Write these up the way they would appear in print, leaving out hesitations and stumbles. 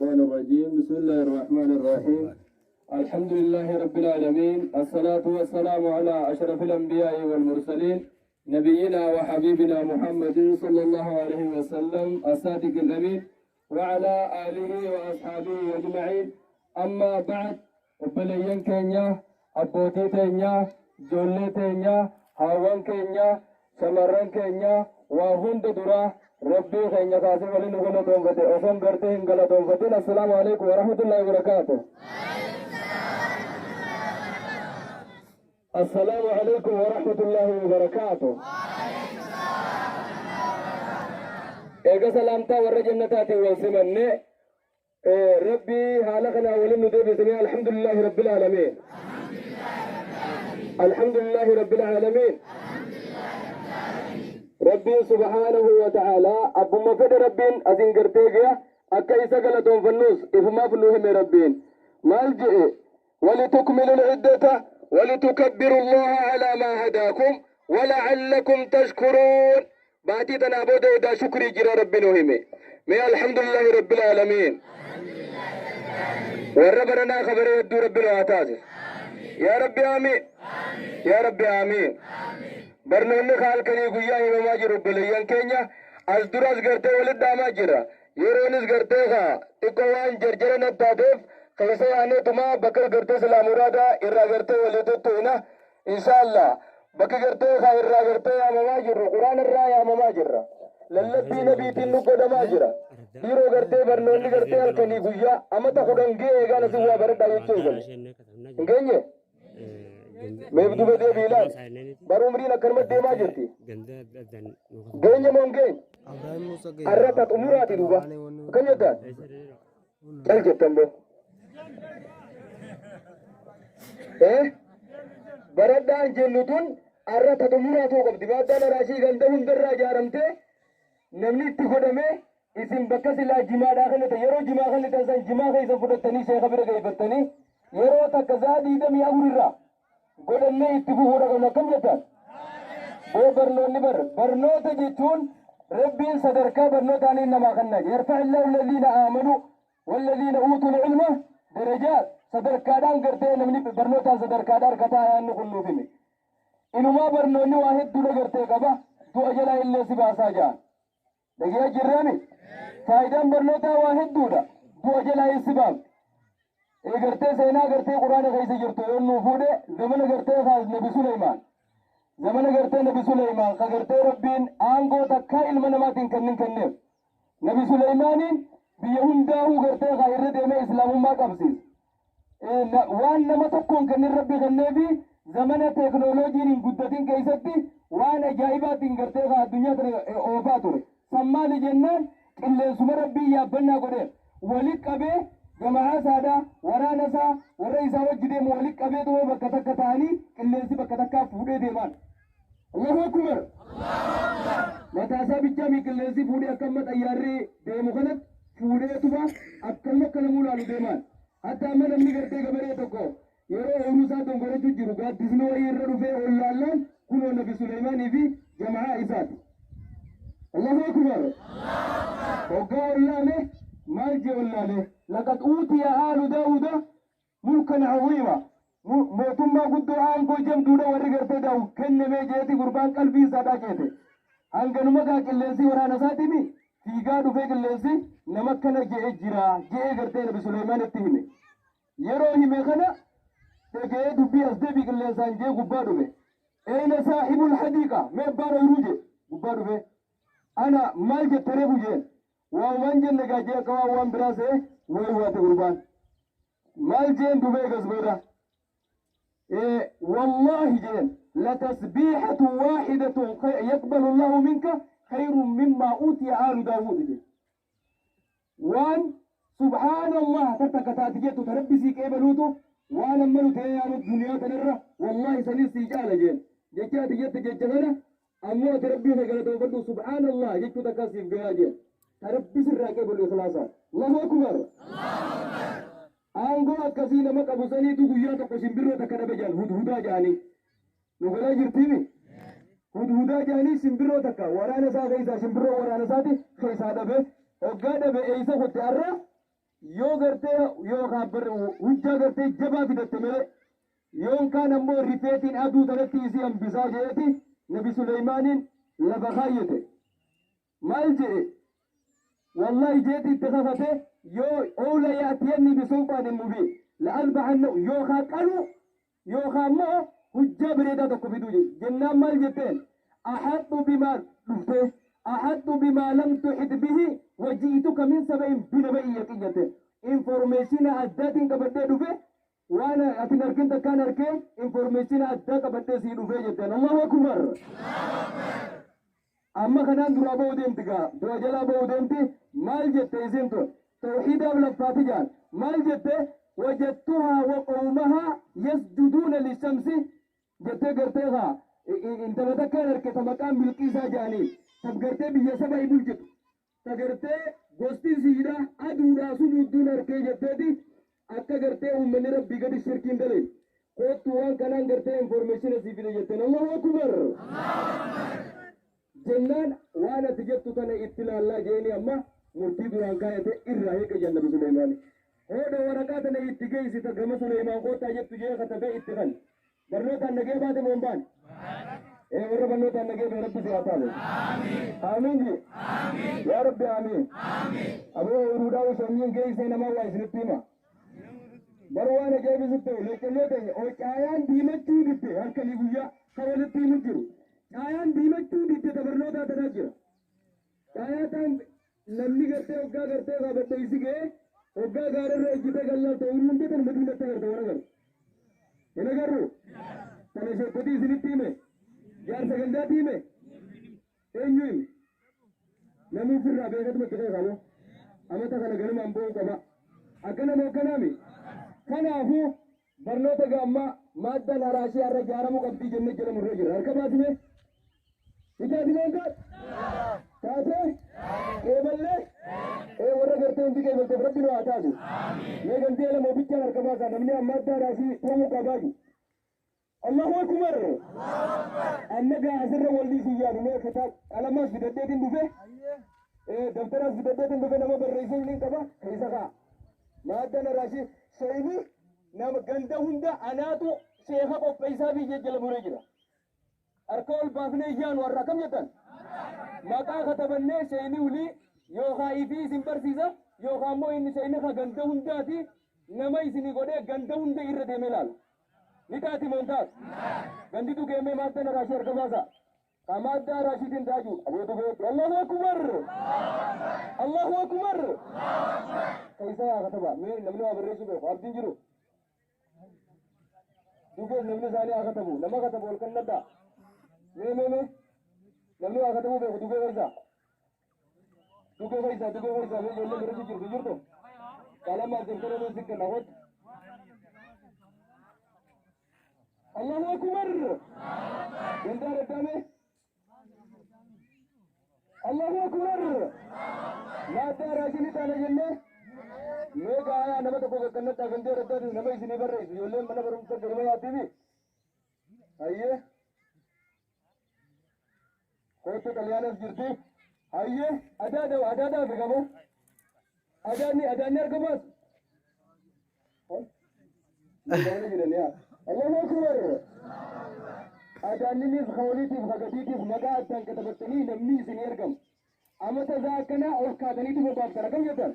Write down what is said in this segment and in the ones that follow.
الشيطان الرجيم. بسم الله الرحمن الرحيم. الحمد لله رب العالمين، الصلاة والسلام على أشرف الأنبياء والمرسلين، نبينا وحبيبنا محمد صلى الله عليه وسلم الصادق الأمين، وعلى آله وأصحابه أجمعين. أما بعد، obboleeyyan keenya, abbootii teenya, ijoollee teenya, haawwan keenya, shamarran keenya, waa hunda dura Rabbii keenya kaasee waliin nu galatoonfate osoon gartee hin galatoonfatin, assalaamu alaikum warahmatullahi wabarakaatu. Assalaamu alaikum warahmatullahi wabarakaatu. Eega salaamtaa warra jannataatiin wal simanne, Rabbii haala kanaa waliin nu deebisanii, alhamdulillahi rabbil aalamiin. Alhamdulillahi rabbil aalamiin. Rabbiin subhaanahu wa ta'aalaa abbuma fedhe Rabbiin asiin gartee gaya akka isa galatoonfannus ifumaaf nu hime. Rabbiin maal je'e? ولتكملوا العدة ولتكبروا الله على ما هداكم ولعلكم تشكرون. Baatii tanaa booda edaa shukrii jira Rabbi nu hime. Mee alhamdulillahi rabbil aalamiin. Warra baranaa kabaree hedduu Rabbi nu haa taasisu. Yaa Rabbi aamiin. Yaa Rabbi aamiin. Barnoonni halkanii guyyaa himamaa jiru, obboleeyyan keenya, as duras gartee walitti dhaamaa jira. Yeroonis gartee kaa xiqqoo waan jarjara nattaateef keessa yaaneetumaa bakka gartee silaa muraadaa irraa gartee walii tuttu'ina. Inshaallah bakka gartee kaa irraa gartee yaamamaa jirru, Quraana irraa yaamamaa jirra. Lallabbii nabiitiin nu godhamaa jira. Dhiiroo, gartee barnoonni gartee halkanii guyyaa amata 10 ga'e eegaan asin waa baradhaa jechuu eegale. Hin geenye? Meef duba deebii ilaali. Bar umriin akkanuma deemaa jirti. Geenye moo hin geenye? Arra ta xumuraati duuba. Akkam jettaan? Cal jettan boo. Eh? Baradhaan jennu tun arra ta xumuraa ta'uu qabdi. Maaddaan araashii ganda hundarraa ijaaramtee namni itti godhamee isin bakka silaa jimaadhaa kennitan, yeroo jimaa kennitan san jimaa keessa fudhattanii sheeka bira geeffattanii yeroo takka za'a 24 irraa godhannee itti fufuudha qabna. Akkam jettan boo? Barnoonni bar barnoota jechuun Rabbiin sadarkaa barnootaaniin namaa kenna. يرفع الله الذين آمنوا والذين أوتوا العلم درجات. Sadarkaadhaan gartee namni barnootaan sadarkaadhaan harkataa yaanni kun nuuf hime. Inumaa barnoonni waa hedduudha gartee qaba. Du'a jalaa illee si baasaa ja'an. Dhagiyaa jirraami? Faayidaan barnootaa waa hedduudha. Du'a jalaa si baafti. Gartee seenaa gartee Quraana keessa jirtu yoo nuu fuudhe, zamana gartee kaas Nabi Suleymaan. Zamana gartee Nabi Suleymaan ka gartee Rabbiin aangoo takkaa ilma namaatiin kennin kenneef. Nabi Suleymaaniin biyya hundaa'uu gartee kaa irra deemee islaamummaa qabsiise. Waan nama tokkoon kennin Rabbi kenneefi, zamana teeknooloojiin hin guddatin keessatti waan ajaa'ibaatiin gartee kaa addunyaa tana oofaa ture. San maali jennaan, qilleensuma Rabbiin yaabbannaa godheef. Walit qabee jamaa isaadhaa, waraana isaa, warra isaa wajji deemu walit qabee duuba bakka takka ta'anii qilleensi bakka takkaa fuudhee deemaan. Allahu akbar! Mataa isaa bichaa qilleensi fuudhee akka amma xayyaarri deemu kanatti fuudheetuma akkanuma akka namuu laalu deemaan. Hatta amma namni gartee gabaree tokko yeroo ooyiruu isaa dongorachuu jiru gaaddisni wayii irra dhufee ol laallaan kunoo Nabi Suleymaanii fi jamaa isaati. Allahu akbar! Hoggaa ol laale maal jee ol laale? لقد أوتي آل داود ملكا عظيما. Mootummaa guddoo, aangoo jabduudha warri gartee daa'u kennamee jeeti. Gurbaan qalbii isaa ceete. Hanganuma gaa qilleensi waraana isaatiimi fiigaa dhufee qilleensi nama akkana je'e jira je'ee gartee Nabi Suleymaan itti hime. Yeroo hime kana dhaga'ee dubbii as deebii qilleensaan jee gubbaa dhufe. أين صاحب الحديقة؟ Mee abbaan ooyiruu jee gubbaa dhufe. Ana, maal jette reefu jeen. Waan jenne gaa jee akka waan biraa se'e wayi waate gurbaan. Maal jeen dubee gas booda? والله jeen، لتسبيحة واحدة يقبل الله منك خير مما أوتي آل داود jeen. Waan سبحان الله takka taati jettu tarabbi sii qeebaluutu waan amma nuti yaanu duniyaa tanarra wallahi sanis sii caala jeen. Jecha ati jette jecha kana ammoo ati Rabbii kee galatoonfadhu, سبحان الله jechuu takka siif gahaa jeen. Tarabbi sirraa qeebalu ikhlaasaan. Allahu akbar. Aangoo akkasii nama qabu saniitu guyyaa tokko simbirroo takka dhabe jaan, hudhudaa jedhanii. Nu galaa jirtiimi? Hudhudaa jedhanii simbirroo takka waraana isaa keessaa, simbirroo waraana isaati keessaa dhabe. Hoggaa dhabe eeysa kutte arra? Yoo gartee yookaan hujjaa gartee jabaa fidatte malee yoon kaan ammoo rifeetiin aduu tanatti isii hambisaa jeeti Nabi Suleymaaniin lafa kaayyate. Maal je'e? Wallahi jeeti itti kakate yoo oula ya'tiyanni bisulxaanin mubiin la'azbahanna yookaan qaluu yookaan immoo hujjaa bareedaa tokko fiduu jedhe. Jennaan maal jetteen? Ahaxxu bimaa dhuftee ahaxxu bimaa lam tuxit bihi waji'ituka min saba'in binaba'in yaqiin jetteen. Informeeshina addaatiin qabadhee dhufe waan ati hin argin takkaan arkee informeeshina addaa qabadhee sii dhufee jetteen. Allahu akbar! Amma kanaan duraa ba'uu deemti gaa du'a jalaa ba'uu deemti maal jette isiin tun tawhiidaaf laffaati jaan maal jette wajattuhaa wa qawmahaa yasjuduuna lishamsi jettee gartee kaa intala takkaan arke ta maqaan Bilqiisaa jaaniin ta gartee biyya saba bulchitu ta gartee gosti isiidha aduudhaa sujuudduun arkee jetteeti akka gartee uummanni rabbii gadi shirkiin daleen koottu waan kanaan gartee information sii fide jetteen. Allahu akbar jennaan waan ati jettu tana itti laallaa jeeni amma murtii duraan kaayate irraa hiiqe jenna Nabi Suleymaani. Hoodha waraqaa tana itti geessita gama Suleymaan koottaa jettu jee katabee itti kan barnootaan nagee baate moo hin baane? Ee warra barnootaan nagee bee rabbi si haa taasisu. Aamiin ji. Yaa rabbi aamiin. Aboo ooyiruudhaa sanyiin geessee namaa waa isinitti hima. Bar waan ajaa'ibsiisu ta'u leeccelloo teenya oo caayaan diimachuu didde halkanii guyyaa kan walitti himu jiru. Caayaan diimachuu didde ta barnootaa tanaa jira. Caayaa taan namni gartee hoggaa gartee kaabadde isi ga'ee hoggaa gaararra ejjitee gallaan ta'u inni hundi tanuma diimatte garta waan agarru. Hin agarru? Tana sheekotii isinitti hime. Jaarsa gandaatti hime. Eenyu hime? Namni ofirraa beekatuma itti keessa amata kana ganumaan bo'uu qaba. Akkana moo akkanaami? Kanaafuu barnoota gaammaa maaddaan haraashii har'a ijaaramuu qabdii jennee jala murree jira. Harka baasime? Itaati moo hin taate? Qeeballee? Ee warra gartee hundi qeebalteef rabbi nu haa taasisu. Mee gandee lama bichaan harka baasaa namni maaddaa haraashii ta'uu qabaa jiru. Allahu akbar! Amma gaa asirra wal dhiisuu yaadu mee kitaab qalamaas fidadheetiin dhufe dabtaraas fidadheetiin dhufe nama barreessuu hin qaba keessa kaa. Maaddaan haraashii sheeyni nama ganda hunda anaatu sheeka qopheessaa fi jala muree jira. Harka ol baafnee yaanu har'a akkam jettan? Maqaa katabannee sheeyni ulii yookaan ifii isin barsiisa yookaan immoo inni sheeyni ka ganda hundaati nama isinii godhee ganda hunda irra deemee ilaala. Ni taati moo hin taatu? Gandi dugeemmee maaddaan haraashii harka baasa. Ka maaddaa haraashiitiin taaju aboo dugee Allahu akbar! Allahu akbar! Keessa yaa kataba mee namni waa barreessuu beeku abdiin jiru. Dugees namni isaanii haa katabu nama katabu ol kennadhaa. Mee mee mee namni waa katabuu beeku dugee keessa. Dugee keessa dugee keessa mee ijoollee barreessuu jirtu jirtu. Qalamaa dabtara nuuf sikkanna kottu. Allahu akbar! Gandaa raddaame. Allahu akbar! Maaddaa raashinii taana jennee mee gaayaa nama tokko qaqqannadhaa gandee raddaatis nama isinii barreessu ijoolleen mana barumsa galma yaattiifi. Hayyee. Kootu xaliyaanas jirti. Hayyee adaada adaadaa fi qabu. Adaanni adaanni harka baas. Allahu akbar. Adaanninis hawliitiif hagadiitiif maqaa addaan katabattanii namni isin ergamu. Amata isaa akkanaa ol kaataniitu bobaaftan akkam jettan?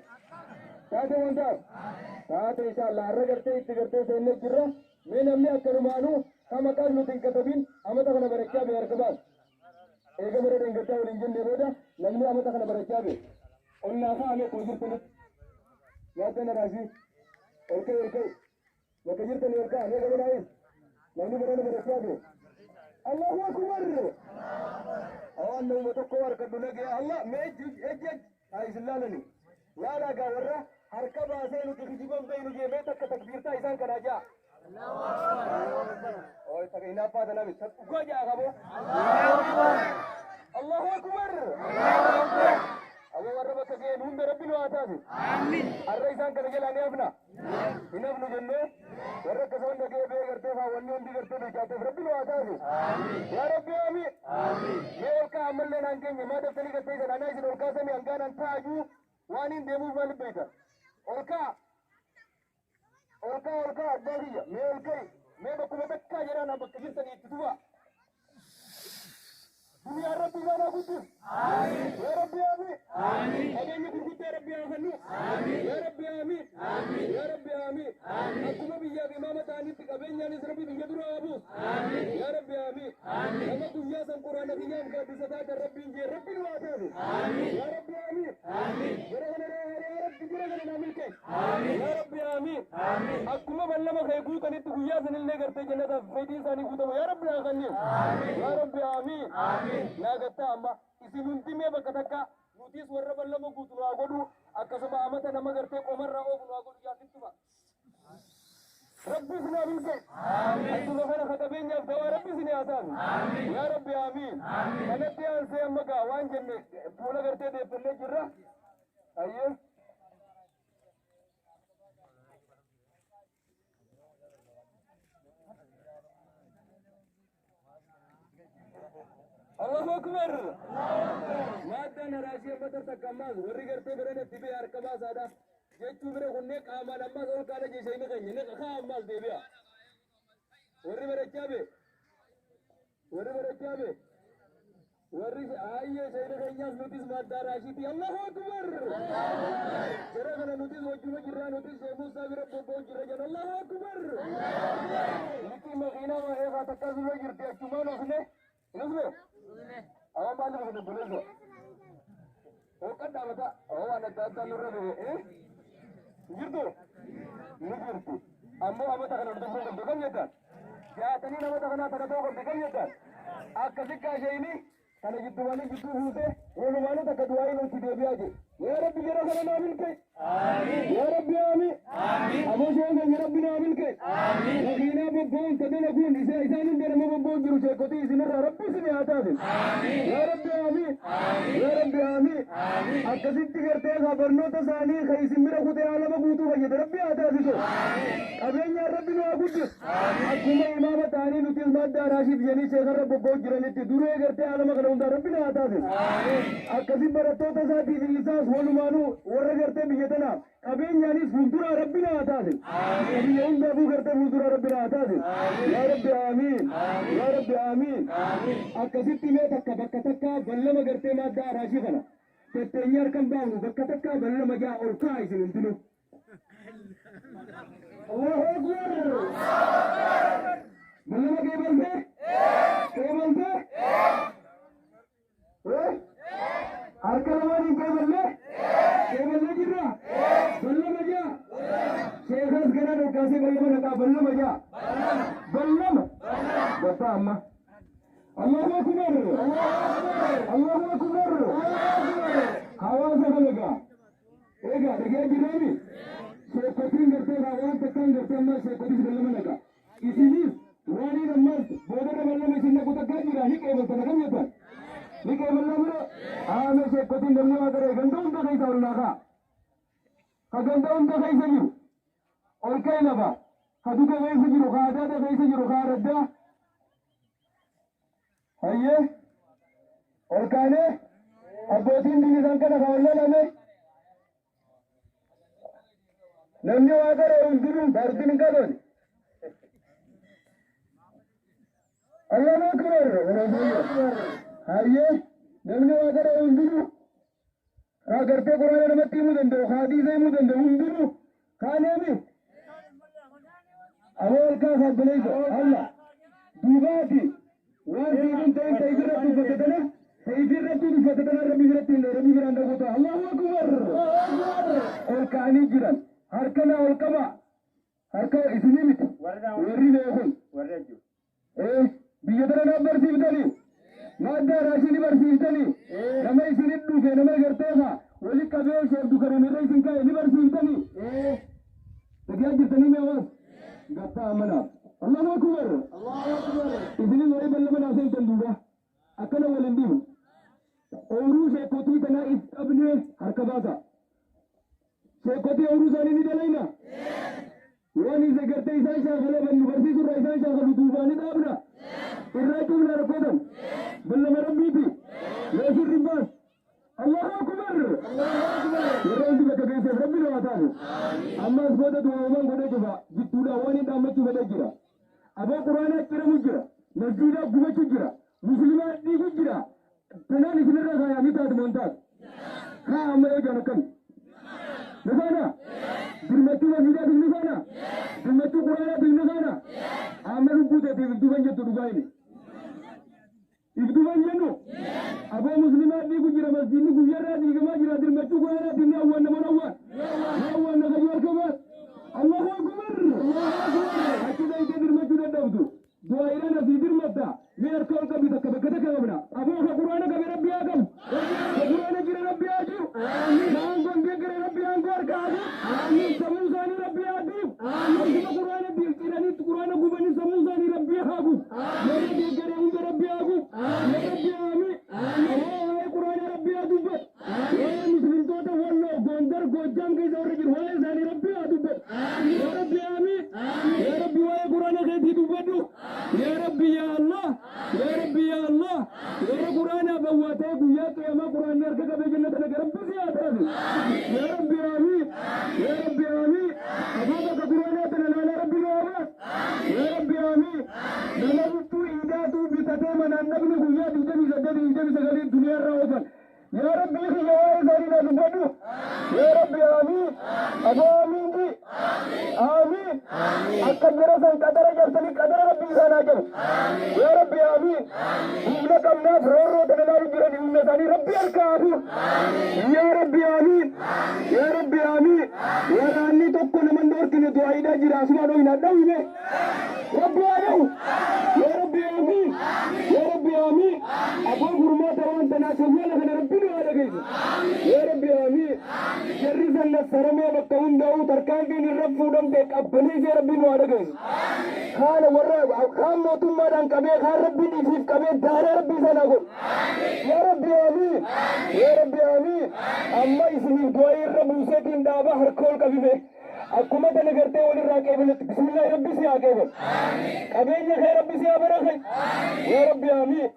Taate wantaaf. Taate inshallah har'a gartee itti gartee seennee jirra. Mee namni akkanumaanuu ka maqaas nuti hin katabin amata kana barachaa bee harka baas. Eega bara dheengaddaa waliin jennee booda namni amata kana barachaa bee. Onnaa kaa'ame akkuma jirtanitti. Yaaddan araasii. Ol ka'e ol ka'e. Bakka jirtanii ol ka'a mee gabanaayis. Namni barana barachaa bee. Allahu akbar. Awaan nama tokko harkadhu nagee Allah mee ejji ejji ejji haa isin laalani. Laalaa gaa warra harka baasee nuti kijiban beeynu jee mee takka takbiirtaa isaan kanaa jaa. Oy takka hinaaffaa tanaa miti dhugaa jaa qaboo. Allahu akbar. Aboo warra bakka ga'een hunda rabbi nu haa taasisu. Har'a isaan kana jalaa ni hafna. Hin hafnu jennee warra akkasuma dhagee bee gartee wanni hundi gartee bilchaateef rabbi nu haa taasisu. Yaa rabbi aamiin. Mee ol ka'a ammallee naan geenye maa daftanii gartee isan anaa isin ol kaasanii hangaan an taa'uu waan hin deemuuf maaliif beektan? Ol ka'a. Ol kaa, ol kaa, abbaa kiyya. Mee ol ka'i. Mee bakkuma takkaa jedhaan bakka jirtanii itti tufa. Duniyaa Rabbi isaan haa guddisu. Yaa Rabbi aamiin. Qabeenya gurguddaa Rabbi haa kennu. Yaa Rabbi aamiin. Yaa Rabbi aamiin. Akkuma biyyaaf imaama ta'anitti qabeenyaanis Rabbi biyya dura haa buusu. Yaa Rabbi aamiin. Nama guyyaa san Quraana kiyyaaf gaaddisa taatan Rabbiin jee Rabbi nu haa taasisu. Yaa Rabbi aamiin. Jara kana yaa Rabbi jara kana naa milkeessi. Yaa Rabbi aamiin. Akkuma ballama kee guutanitti guyyaa sanillee gartee jannataaf fedhii isaanii guutamu yaa Rabbi haa kenniif. Yaa Rabbi aamiin. Naa gattaa amma isin hundi mee bakka takka nutis warra ballama guutu nu haa godhu, akkasuma amata nama gartee qomarraa oofu nu haa godhu jaasittuma. Rabbi isin haa milkeessu. Akkuma kana ka qabeenyaaf dawaa Rabbi isin haa taasisu. Yaa Rabbi aamiin. Kanatti aansee amma gaa waan jenne fuula gartee deeffannee jirra. Ayyee. Allahu Akbar. Maaddaan haraashii amma takka ammaas warri gartee bira natti bee harka baasaadha. Jechuu bira kunnee qaamaan ammaas ol kaana jeeshee ni keenya ni kaa ammaas deebi'a. Warri barachaa bee. Warri barachaa bee. Warri ayyee sheeyni keenyaas nutis maaddaa raashiiti. Allahu Akbar. Jara kana nutis wajjuma jirraa, nutis Sheekh Muusaa bira bobba'u jirra jedhan. Allahu Akbar. Liqii makiinaa waa'ee haa takka dura jirti achumaan usne. Usne. Awwa maaliif usne buleessa? Hooqadhaa mataa. Awwa waan adda addaa nurra ba'e. Jirtu? Ni jirti. Ammoo amata kana nuti qabdu kam jettan? Jaatanii namoota kanaa takka ta'uu qabdi kam jettan? Akkasi kaashayini kana jiddumaanii jidduu fuute walumaanuu takka du'aayi nuti deebi'aa jedhe. Yaa Rabbi jara kana naa milkeessi. Yaa Rabbi aamiin. Aboo sheen keenya Rabbi naa milkeessi. Makiinaa bobba'uun ta dalaguun isaan hunda nama bobba'u jiru sheekotii isinirraa Rabbi isin haa taasisu. Yaa Rabbi aamiin. Yaa Rabbi aamiin. Akkasitti gartee kaa barnoota isaanii ka isin bira kutee alama guutuu fayyada Rabbi haa taasisu. Qabeenyaan Rabbi nu haa guddisu. Akkuma imaama ta'anii nutis madda raashiif jedhanii sheekarra bobba'u jiranitti duree gartee alama kana hundaa Rabbi nu haa taasisu. Akkasi barattoota isaatii fi isaas walumaanuu warra gartee biyya tanaaf qabeenyaanis fuulduraa Rabbi nu haa taasisu. Biyya hundaafuu gartee fuulduraa Rabbi nu haa taasisu. Yaa Rabbi aamiin. Yaa Rabbi aamiin. Akkasitti mee takka bakka takka ballama gartee madda raashii kana. Tetteenyee harkan baafnu bakka takka ballama jaa ol kaa isin hundinuu. Allahu Akbar. Ballama qeebaltee? Qeebaltee? Harka lamaaniin qeeballee? Qeeballee jirra? Ballama jaa? Sheekas ganaa dhokaasee ballama naqaa ballama jaa? Ballama. Gattaa amma. Allahu Akbar. Allahu Akbar. Hawaasa kana gaa. Egaa dhagee jirraami. Sheekotiin gartee kaa waan takkaan gartee ammaa sheekotis ballama naqa. Isinis waaniin ammas boodarra ballama isin naqu takkaa jira ni qeebaltan akkam jettan? Ni qeeballaa bira? Haame sheekotiin namni waa garee ganda hunda keessa ol naa kaa. Ka ganda hunda keessa jiru. Ol ka'i lafa. Ka duka keessa jiru, ka adaada keessa jiru, ka araddaa. Hayyee. Ol kaanee abbootiin diin isaan kana ka ol lalame. Namni waa garee hundinuu baartiin hin qaban. Allahu Akbar. Hayyee namni waa garee hundinuu kaa gartee Quraana namatti himuu danda'u, kaa hadiisa himuu danda'u hundinuu kaaneemi. Aboo ol kaasaa obboleessa. Allah. Duubaati waan siif hin ta'in ta'e irratti uffatte tana ta'e irratti uffatte tana Rabbi biratti hin Rabbi biraan dhaqu ta'a. Allahu Akbar. Ol ka'anii jiran. Harka naa ol qaba. Harka isinii miti. Warri beekun. Biyya tana naaf barsiiftanii. Madda raashii ni barsiiftanii. Nama isinit dhufe nama gartee haa wali qabee Sheekh Dukariim irra isin kaa'e ni barsiiftanii. Dhagaa jirtanii mee waas? Gattaa amanaaf. Allahu Akbar. Isinin warri ballama naa seentan duuba. Akkana waliin dhiibnu. Ooyiruu sheekotii tanaa if qabnee harka baasa. Sheekotii ooyiruu isaanii ni dalayna. Waan isa gartee isaan shaakalee bannu barsiisuu irraa isaan shaakalu duubaa ni dhaabna. Irraa cuufna rakkootan. Ballama Rabbiiti. Yesuus ribbaas. Allahu Akbar. Warra hundi bakka geesseef rabbi nu haa taatu. Ammas booda du'aamaan godhee cufa jidduudhaan waan hin dhaammachuu fedhee jira. Aboo quraanaa ciramu jira. Masjiidaa gubachuu jira. Muslimaa dhiigu jira. Tanaan isinirra kaayaa ni taatu moo hin taatu? Kaa amma eegaan akkami? Ni faana? Birmachuu masjiidaatiif ni faana? Birmachuu quraanaatiif ni faana? Amma lubbuu teetiif if duban jettu dhugaa himi. If duban jennu? Aboo muslimaa dhiigu jira masjiidni guyyarraa diigamaa jira dirmachuu quraanaatiin ni awwaanna moo awwaan? Ni awwaanna kayyuu harka baas. Allahu akbar! Achi dhayitee dirmachuu dadhabdu. Du'aayiidhaan asii dirmatta. Mee harka ol qabi takka bakka takka qabna. Aboo ka quraana qabe rabbi haa qabu. Ka quraana jira rabbi haa jiru. Ka aangoon deeggare rabbi aangoo harka haa fuudhu. Sammuu isaanii rabbi haa diigu. Akkuma quraana ciranii quraana gubanii sammuu isaanii rabbi haa gubu. Warra deeggare hunda rabbi haa gubu. Ya rabbi aamiin. Aboo waa'ee quraana rabbi haa dubbatu. Waa'ee muslimtoota Walloo, Gondar, Goojjaam keessa warra jiru waa'ee isaanii rabbi haa dubbatu. Ya rabbi aamiin. Ya rabbi waa'ee quraana keetii dubbadhu. Ya rabbi ya Allah. Ya rabbi ya Allah. Warra quraanaaf awwaatee guyyaa qiyaamaa quraanni harka qabee jannata dhaqe rabbi si haa taasisu. Ya rabbi aamiin. Ya rabbi aamiin. Aboo bakka quraanaa tana laalaa rabbi nu haa baasu. Ya rabbi aamiin. Nama huccuu iidaatuu bitatee manaan dhabne guyyaa 28 29 duniyaa irraa oofan. Yaa rabbii kiyya waa'ee isaanii naa dubbadhu. Yaa rabbi aamiin. Aboo aamiin ji. Aamiin. Akka jara san qadara cabsanii qadara rabbii isaan haa cabu. Yaa rabbi aamiin. Humna qabnaaf roorroo tana laalu jirani humna isaanii rabbi harkaa haa fuudhu. Yaa rabbi aamiin. Yaa rabbi aamiin. Waraanni tokko nama hin dhorkine du'aayiidhaa jira asumaa dhoyinaa dhawime. Rabbi haa dhahu. Yaa rabbi aamiin. Yaa rabbi aamiin. Aboo furmaata waan tanaa sawwaala kana rabbi nu haa dhageessu. Yaa rabbi aamiin. Jarri san nassaramee bakka hundaa'uu tarkaanfiin irra fuudhamte qabbaneessee rabbi nu haa dhageessu. Kaana warra kaan mootummaadhaan qabee kaan rabbiin ifiif qabee daaraa rabbi isaan haa godhu. Yaa rabbi aamiin. Yaa rabbi aamiin. Amma isiniif du'aa irra buuseetiin dhaabaa harka ol qabime. Akkuma tana gartee walirraa qeebaletti bismillaahi rabbi si haa qeebalu. Qabeenya kee rabbi si haa barakay. Yaa rabbi aamiin.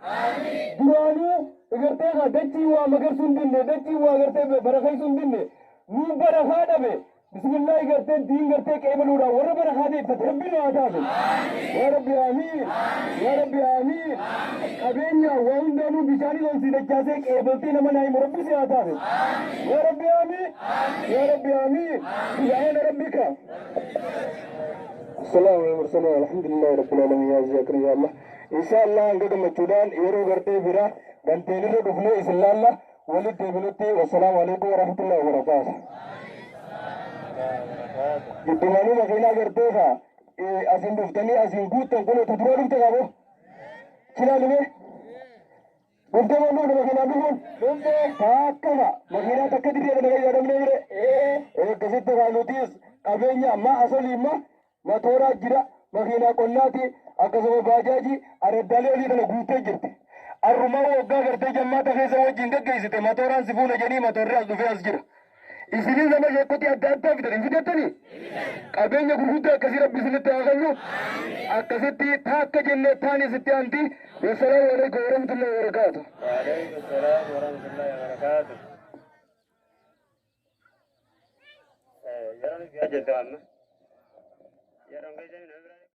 Duraanuu gartee haa dachii waa magarsuu hin dinne dachii waa gartee barakaysuu hin dinne nuu barakaa dhabe bismillaahi gartee diin gartee qeebaluudhaan warra barakaa deeffate rabbi nu haa taasisu. Yaa rabbi aamiin. Yaa rabbi aamiin. Qabeenya waa hundaanuu bishaanii ol si dachaasee qeebaltee nama naa himu rabbi si haa taasisu. Yaa rabbi aamiin. Yaa rabbi aamiin. Subhaana rabbika. Salaamu alaikum warahmatullahi alhamdulillahi rabbil alamin yaa aziz akram ya Allah. Insha Allah hanga gammachuudhaan yeroo gartee bira ganteen irra dhufnee isin laalla walitti deebinutti wassalaamu alaikum warahmatullahi wabarakaatuh. Giddumaanuu makiinaa gartee kaa asin dhuftanii asin guuttan kun utuu dura dhufte qabo. Chilaalime. Dhufte moo dhufne makiinaan dhufuun? Dhufte. Takka ka makiinaa takka dirree kana keessa dhabnee bire. Akkasitti kaa nutis qabeenya ammaa asolii imma matooraa jira makiinaa qonnaati akkasuma baajaajii araddaalee olii kana guuttee jirti. Arrumaa waggaa gartee jammaata keessa wajjin gaggeessite matooraan si fuuna jedhanii matoorri as dhufee as jira. Isinis nama sheekkotii adda addaa fidan hin fidattanii? Qabeenya gurguddaa akkasii rabbi isinitti haa kennu. Akkasitti taakka jennee taanis itti aanti. Wassalaamu alaikum warahmatullahi wabarakaatuh. Waalaikum salaam warahmatullahi wabarakatuh. Yeroon itti hojjetu amma. Yeroon keessa hin